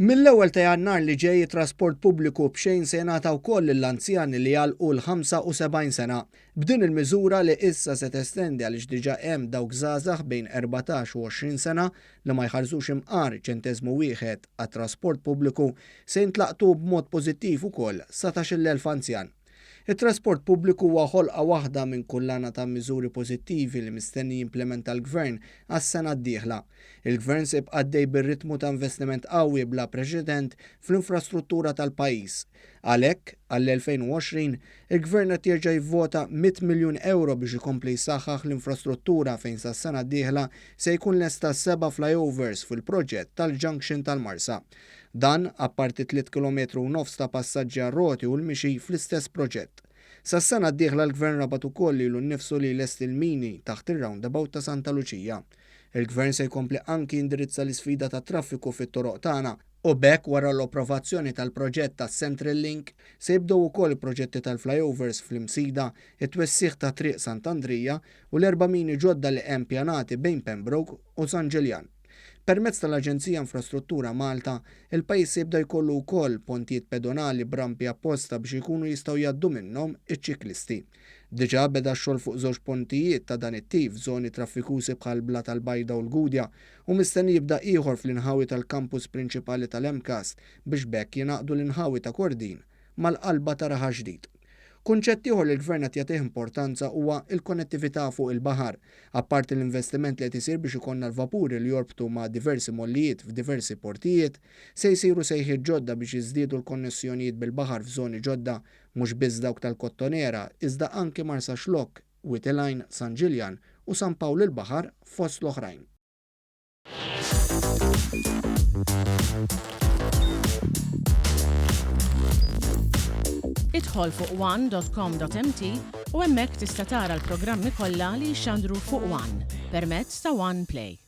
Mill-ewwel ta' Jannar li ġej it-trasport pubbliku b'xejn se jingħata wkoll lill-anzjani li jagħlqu l-75 sena. B'din il-miżura li issa se testendi għaliex diġà hemm dawk żgħażagħ bejn 14 u 20 sena li ma jħallsux imqar ċenteżmu wieħed għat-trasport pubbliku, se jintlaqtu b'mod pożittiv ukoll 19,000 anzjan. It-trasport pubbliku huwa ħolqa waħda minn kullana ta' miżuri pożittivi li mistenni jimplementa l-Gvern għas-sena d-dieħla. Il-Gvern se jibqa' għaddej bir-ritmu ta' investiment qawwi bla preċedent fl-infrastruttura tal-pajjiż. Għalhekk, għall-2020, il-Gvern qed jerġa' jivvota 100 miljun ewro biex ikompli jsaħħaħ l-infrastruttura fejn sas-sena d-dieħla se jkun lesta seba' flyovers fil-proġett tal-Junction tal-Marsa. Dan apparti tliet kilometru u nofs ta' passaġġi għar-roti u l-mixi fl-istess proġett. Sas-sena d-dieħla l-Gvern rabat ukoll lilu nnifsu li jlesti l-mini taħt ir-roundabout ta' Santa Luċija. Il-Gvern se jkompli anki jindirizza l-isfida tat-traffiku fit-toroq tagħna u b'hekk wara l-approvazzjoni tal-proġett tas-Central Link se jibdew ukoll il-proġetti tal-flyovers fl-Imsida, it-twessigħ ta' Triq Sant'Andrija u l-erba' mini ġodda li hemm pjanati bejn Pembroke u San Ġiljan. Permezz tal-Aġenzija Infrastruttura Malta, il-pajjiż se jibda jkollu wkoll pontijiet pedonali b'rampi apposta biex ikunu jistgħu jgħaddu minnhom iċ-ċiklisti. Diġà beda x-xogħol fuq żewġ pontijiet ta' dan it-tip f'żoni traffikużi bħall-Blata l-Bajda u l-Gudja u mistenni jibda ieħor fl-inħawi tal-kampus prinċipali tal-MCAST biex b'hekk jingħaqdu l-inħawi ta' Kordin mal-qalba ta' Raħal Ġdid. Kunċett ieħor li l-Gvern qed jagħtih importanza huwa l-konnettività fuq il-baħar. Apparti l-investiment li qed isir biex ikollna l-vapuri li jorbtu ma' diversi mollijiet f'diversi portijiet, se jsiru sejħiet ġodda biex jiżdiedu l-konnessjonijiet bil-baħar f'żoni ġodda, mhux biss dawk tal-Kottonera, iżda anki Marsaxlokk, Wied il-Għajn, San Ġiljan u San Pawl il-Baħar fost l-oħrajn. Idħol fuq one.com.mt u hemmhekk tista' tara l-programmi kollha li jixxandru fuq One permezz ta' One Play.